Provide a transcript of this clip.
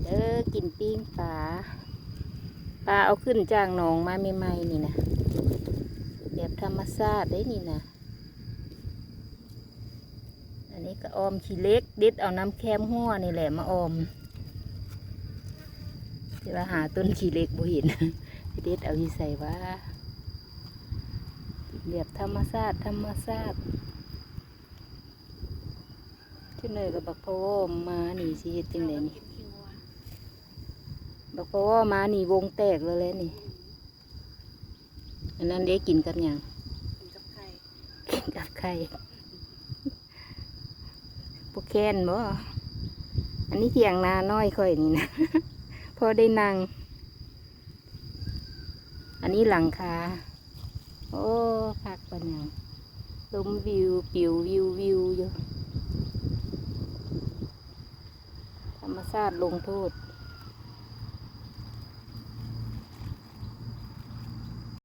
ເດີ ກິນປີ້ງປາ ປາເອົາຂຶ້ນຈາກໜອງມາໃໝ່ໆນີ້ນະ ແບບທຳມະຊາດເດ້ນີ້ນະ. ອັນນີ້ກໍອອມຂີ້ເຫຼັກ ເດັດເອົານຳແຄມຮົ້ວນີ້ແຫຼະມາອອມ ແຕ່ວ່າຫາຕົ້ນຂີ້ເຫຼັກບໍ່ເຫັນ ໄປເດັດເອົາຢູ່ໃສຫວາ? ກິນແບບທຳມະຊາດ ທຳມະຊາດ. ຈັກໜ້ອຍກໍບັກພະວໍມານີ້ ຊິເຮັດຈັ່ງໃດນີ້? ບັກພະວໍມານີ້ວົງແຕກແລ້ວແຫຼະນີ້. ອັນນັ້ນເດ້ ກິນກັບຫຍັງ? ກິນກັບໄຂ່ ກິນກັບໄຂ່ ບໍ່ແຄ້ນບໍ່? ອັນນີ້ຖຽງນານ້ອຍຂ້ອຍນີ້ນະ ພໍໄດ້ນັ່ງ. ອັນນີ້ຫຼັງຄາ ໂອ້ ຄັກປານຫຍັງ ລົມວິວປິວວິວວິວຢູ່ ທຳມະຊາດລົງໂທດ.